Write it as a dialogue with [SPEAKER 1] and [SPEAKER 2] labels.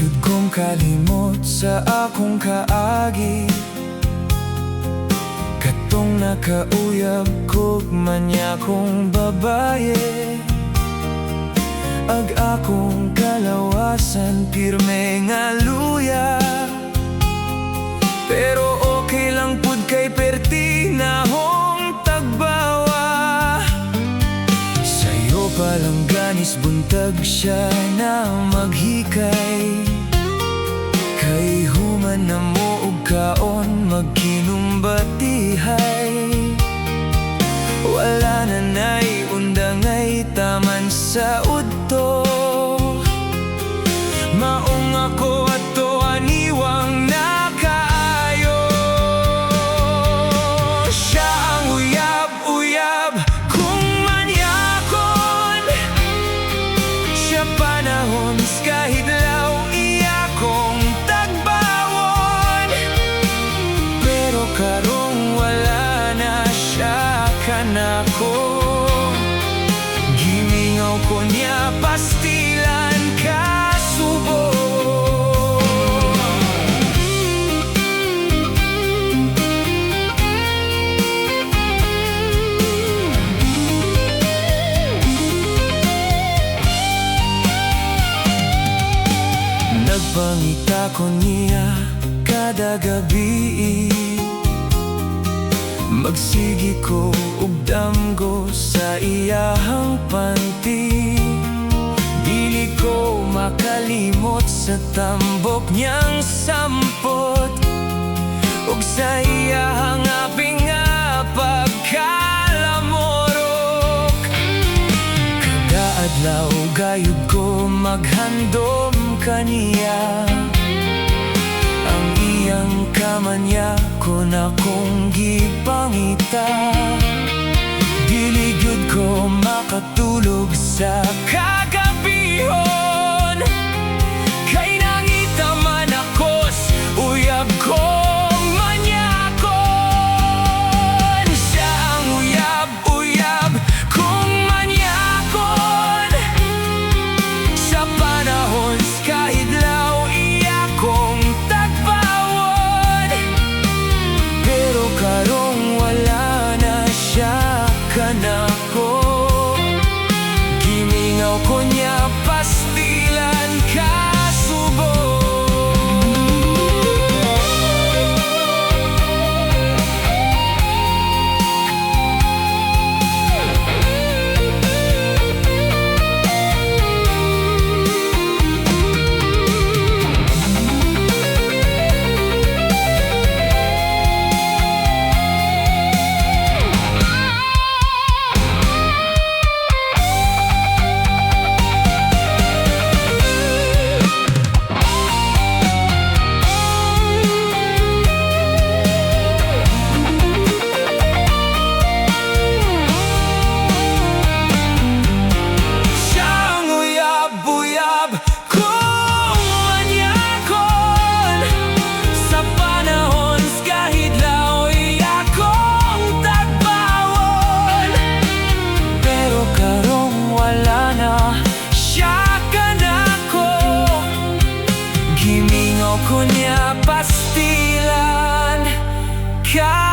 [SPEAKER 1] Dili gyud kong kalimot sa akong kaagi, katong nakauyab kog manyakong babaye. Ag akong kalawasan pirme nga luya, pero okay lang pud kay perti nahong tagbawa. Sayo pa lang ganis buntag siya na maghikay. Kay human na mo og kaon magkinumbatihay. Wala na na'y undangay taman sa udto. Maong ako ato aniwang nakaayo. Siya ang uyab-uyab kung manyakon. Siya panahon kahidlaw iya kong tagbawon. Pero karong wala na siya kanako. Gimingaw ko niya pastilan kasubo. Nagpangita ko niya kada gabi. Magsige ko og damgo sa iyahang panty. Dili ko makalimot sa tambok niyang sampot ug sa iyahang aping nga pagkalamorok. Kada adlaw gayud ko maghandom kaniya. Ang iyang kamanyakon akong gipangita. Dili gyud ko makatulog sa kagabihon kay nangita man akos uyab kong manyakon. Siya ang uyab-uyab kong manyakon. Sa panahon kahidlaw iya kong tagbawon. Pero karong wala na siya kanako. Gimingaw ko niya pastilan kasubo. Siya ang uyab-uyab kong manyakon. Sa panahon kahidlaw iya kong tagbawon. Pero karong wala na siya kanako. Gimingaw ko niya pastilan kasubo.